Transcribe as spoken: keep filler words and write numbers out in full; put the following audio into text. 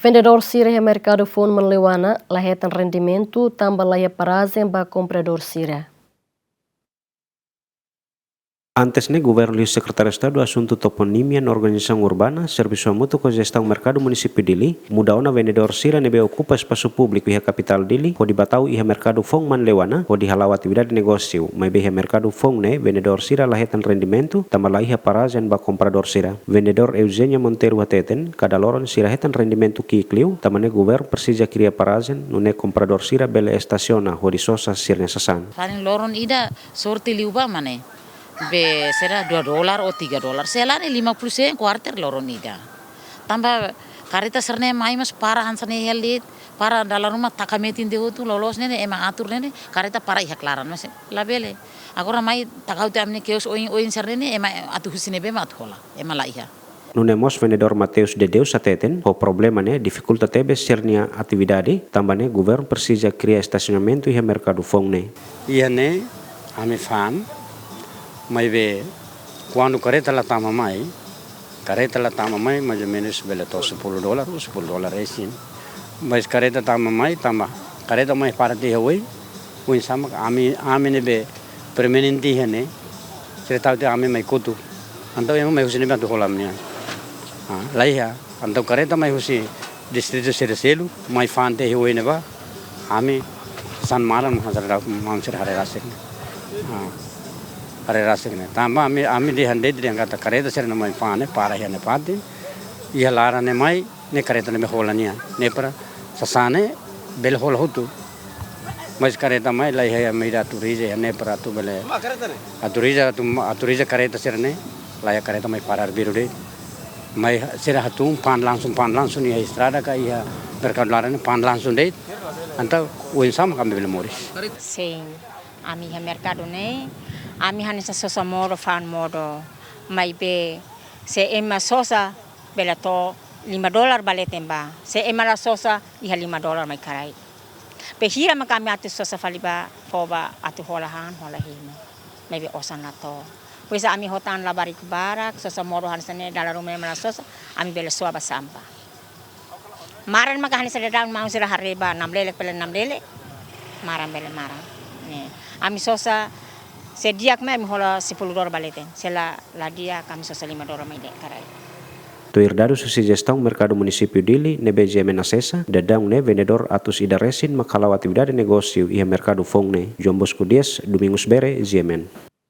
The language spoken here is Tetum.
Vendedór sira iha merkadu foun Manleuana la hetan rendimentu tanba la iha parajen ba kompradór sira. Antes ne'e, Governu liuhusi Sekretáriu Estadu Asuntu Toponímia no Organizasaun Urbana, servisu hamutuk ho Jestaun Merkadu Munisípiu Dili, muda ona vendedór sira ne'ebé okupa espasu públiku iha kapitál Dili, hodi bá tau iha merkadu foun Manleuana, hodi hala'o atividade negósiu, maibé iha merkadu foun ne'e, vendedór sira la hetan rendimentu, tanba la iha parajen ba kompradór sira. Vendedór Eugenia Monteiro hateten, kada loron sira hetan rendimentu ki'ik liu, tanba ne'e governu presiza kria parajen, nune'e kompradór sira bele estasiona hodi sosa sira-nia sasán. Paling loron ida sorte liu ba mane. Be sira dua dolar ou tiga dolar. Selae ne'e lima puluh sen kuarter loron ida. Tanba kareta sira-ne'e mai mós para hanesan ne'e hela de'it, para dala ruma taka metin de'it hotu loloos ne'e ne'e ema atur ne'e ne'e, kareta para iha klaran mós labele. Agora mai taka hotu ami-nia kios oin-oin sira-ne'e ne'e ema atu husi ne'ebé mak atu hola, ema la iha. Nune'e mós vendedór Mateus de Deus hateten, ho problema ne'e difikulta tebes sira-nia atividade, tanba ne'e governu presiza kria estasionamentu iha merkadu foun ne'e. Iha ne'e, ami fa'an, maibé kuandu kareta la tama mai, kareta la tama mai, mais ou menus bele to'o sepuluh dolar, ou sepuluh dolar resin. Mais kareta tama mai, tama, kareta mai para tiha oin, oinsá mak ami, ami ne'ebé permanente iha ne'e, sira tau tiha ami mai kotu. Entaun ema mai husi ne'ebé atu hola ami-nian. Ah, la iha. Entaun kareta mai husi distritu sira seluk, mai fa'an tiha oin ne'ebá, ami sasán maran hanesan dadaun maun sira haree rasik ne'e. Ah, haree rasik ne'e. Tanba ami, ami dehan de'it dehan katak kareta sira-ne'e mai fa'an ne'e para iha ne'e fatin, iha laran ne'e mai, ne'e kareta ne'ebé hola nian. Ne'e para sasán ne'e bele hola hotu. Mais kareta mai la iha, ami atu rija iha ne'e para atu bele. Atu rija, atu, atu rija kareta sira-ne'e, la iha kareta mai para arbiru de'it. Mai sira hatún fa'an langsung, fa'an langsung iha estrada ka iha merkadu laran ne'e fa'an langsung de'it. Entaun oinsá mak ami bele moris. Sin, ami iha merkadu ne'e, ami hanesan sosa modo, fa'an modo. Maibé se ema sosa bele to'o lima dolar ba leten ba. Se ema la sosa iha lima dolar mai karai. Be hira maka ami atu sosa fali ba fó ba atu hola han, hola hemu. Maibé osan la to'o. Pois ami hotu labarik barak, sosa modo hanesan ne'e dala ruma ema la sosa, ami bele soa ba sampah. Maran maka hanesan dadaun maun sira haree ba namlele, pele namlele. Maran bele maran. Ne'e. Ami sosa se di'ak mai ami hola sepuluh dolar ba leten. Se la, la di'ak ami sosa lima dolar mai de'it karai. Tuir dadus husi Jestaun Merkadu Munisípiu Dili ne'ebé G M N asesa, dadaun ne'e vendedór atus ida resin mak hala'o atividade negósiu iha merkadu foun ne'e. João Bosco Dias, Domingos Bere, G M N.